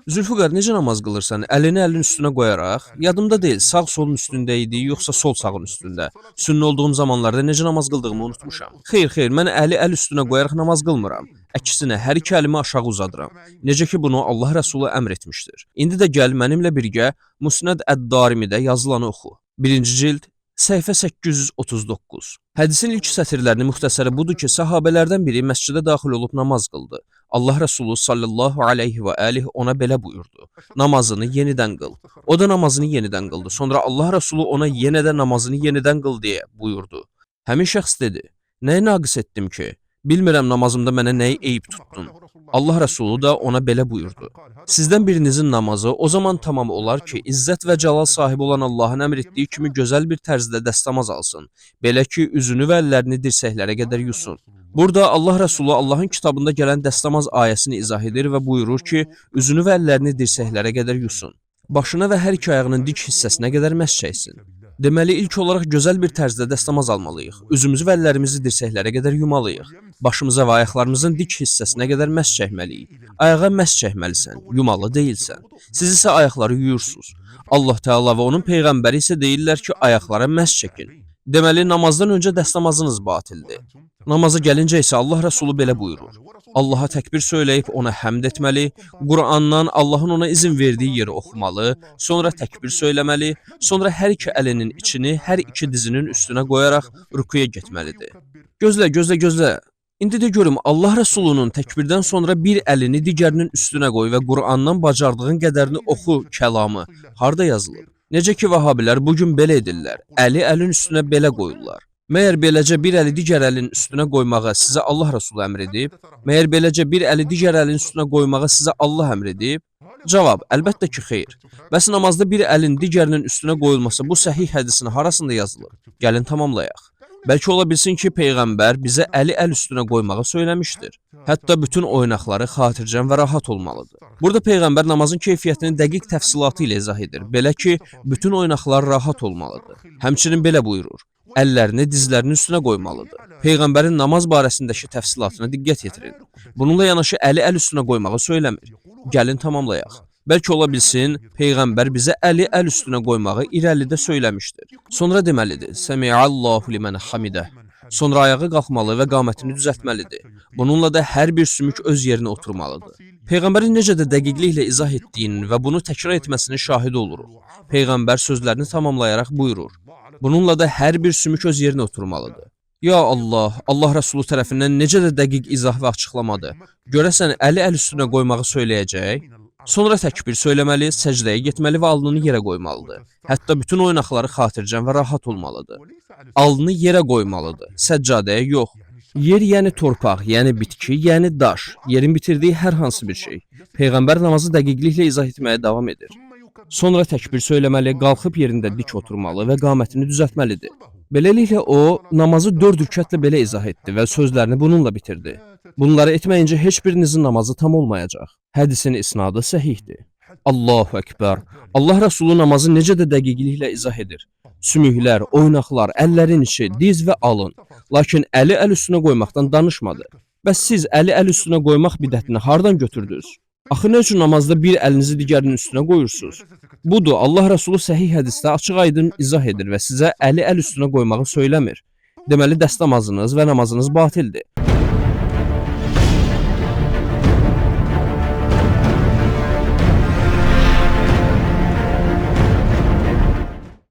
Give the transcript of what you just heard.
Zülfüqar, necə namaz qılırsan? Əlini əlin üstünə qoyaraq? Yadımda deyil, sağ solun üstündə idi, yoxsa sol sağın üstündə. Sünni olduğum zamanlarda necə namaz qıldığımı unutmuşam. Xeyr, xeyr, mən əli əl üstünə qoyaraq namaz qılmıram. Əksinə, hər iki əlimi aşağı uzadıram. Necə ki bunu Allah Rəsulu əmr etmişdir. İndi də gəl mənimlə birgə Musnad Əd-Darimidə yazılanı oxu. 1-ci cild, səhifə 839. Hədisin ilk sətirlərinin müxtəsəri budur ki, sahabelərdən biri məscidə daxil olub namaz qıldı. Allah Rəsulu sallallahu alayhi və alih ona belə buyurdu: Namazını yenidən qıl. O da namazını yenidən qıldı. Sonra Allah Rəsulu ona yenə də namazını yenidən qıl deyə buyurdu. Həmin şəxs dedi: Nəyi naqis etdim ki? Bilmirəm namazımda mənə nəyi eyib tutdun. Allah Rəsulu da ona belə buyurdu: Sizdən birinizin namazı o zaman tamam olar ki, izzət və cəlal sahibi olan Allahın əmr etdiyi kimi gözəl bir tərzdə dəstəmaz alsın. Belə ki, üzünü və əllərini dirsəklərə qədər yusun. Burada Allah Rəsulu Allahın kitabında gələn dəstəmaz ayəsini izah edir və buyurur ki, üzünü və əllərini dirsəklərə qədər yusun. Başına və hər iki ayağının dik hissəsinə qədər məsh çəksin. Deməli, ilk olaraq gözəl bir tərzdə dəstəmaz almalıyıq. Üzümüzü və əllərimizi dirsəklərə qədər yumalıyıq. Başımıza və ayaqlarımızın dik hissəsinə qədər məsh çəkməliyik. Ayağa məsh çəkməlisən, yumalı deyilsən. Siz isə ayaqları yuyursunuz. Allah Teala və onun peyğəmbəri isə deyirlər ki, ayaqlara məsh çəkin. Deməli, namazdan öncə dəstəmazınız batildir. Namaza gəlincə isə Allah Rəsulu belə buyurur: Allaha təkbir söyləyib ona həmd etməli, Qur'andan Allahın ona izin verdiyi yeri oxumalı, sonra təkbir söyləməli, sonra hər iki əlinin içini hər iki dizinin üstünə qoyaraq rükuya getməlidir. Gözlə, gözlə, gözlə. İndi də görüm Allah Rəsulunun təkbirdən sonra bir əlini digərinin üstünə qoy və Qur'andan bacardığın qədərini oxu kəlamı harda yazılıb? Necə ki Vahabilər bu gün belə edirlər. Əli əlin üstünə belə qoyurlar. Məyər beləcə bir əli digər əlin üstünə qoymağı sizə Allah Rəsulu əmr edib? Məyər beləcə bir əli digər əlin üstünə qoymağı sizə Allah əmr edib? Cavab: əlbəttə ki, xeyr. Bəs namazda bir əlin digərinin üstünə qoyulması bu səhih hədisin harasında yazılır? Gəlin tamamlayaq. Bəlkə ola bilsin ki, peyğəmbər bizə əli əl üstünə qoymağı söyləmişdir. Hətta bütün oynaqları xatircəm və rahat olmalıdır. Burada peyğəmbər namazın keyfiyyətini dəqiq təfsilatı ilə izah edir. Belə ki, bütün oynaqlar rahat olmalıdır. Həmçinin belə buyurur: Əllərini dizlərinin üstünə qoymalıdır. Peyğəmbərin namaz barəsindəki təfsilatına diqqət yetirin. Bununla yanaşı əli əl üstünə qoymağı söyləmir. Gəlin tamamlayaq. Bəlkə ola bilsin, peyğəmbər bizə əli əl üstünə qoymağı irəlidə söyləmişdir. Sonra deməlidir: Səmiallahu limən hamidə. Sonra ayağa qalxmalı və qamətini düzəltməlidir. Bununla da hər bir sümük öz yerinə oturmalıdır. Peyğəmbərin necə də dəqiqliklə izah etdiyinin və bunu təkrar etməsinin şahidi oluruq. Peyğəmbər sözlərini tamamlayaraq buyurur: Bununla da hər bir sümük öz yerinə oturmalıdır. Ya Allah, Allah Rəsulu tərəfindən necə də dəqiq izah və açıqlamadır. Görəsən əli əl üstünə qoymağı söyləyəcək? Sonra təkbir söyləməli, səcdəyə getməli və alnını yerə qoymalıdır. Hətta bütün oynaqları xatircəm və rahat olmalıdır. Alnını yerə qoymalıdır, səccadəyə yox. Yer yəni torpaq, yəni bitki, yəni daş, yerin bitirdiyi hər hansı bir şey. Peyğəmbər namazı dəqiqliklə izah etməyə davam edir. Sonra təkbir söyləməli, qalxıb yerində dik oturmalı və qamətini düzəltməlidir. Beləliklə o namazı 4 rükətlə belə izah etdi və sözlərini bununla bitirdi. Bunları etməyincə heç birinizin namazı tam olmayacaq. Hədisin isnadı səhihdir. Allahu Ekber. Allah Rəsulu namazı necə də dəqiqliklə izah edir. Sümüklər, oynaqlar, əllərin içi, diz və alın. Lakin əli əl üstünə qoymaqdan danışmadı. Bəs siz əli əl üstünə qoymaq bidətini hardan götürdünüz? Axı nə üçün namazda bir əlinizi digərinin üstünə qoyursunuz? Budur, Allah Rəsulu səhih hədisdə açıq-aydın izah edir və sizə əli əl üstünə qoymağı söyləmir. Deməli dəstəmazınız və namazınız batildir.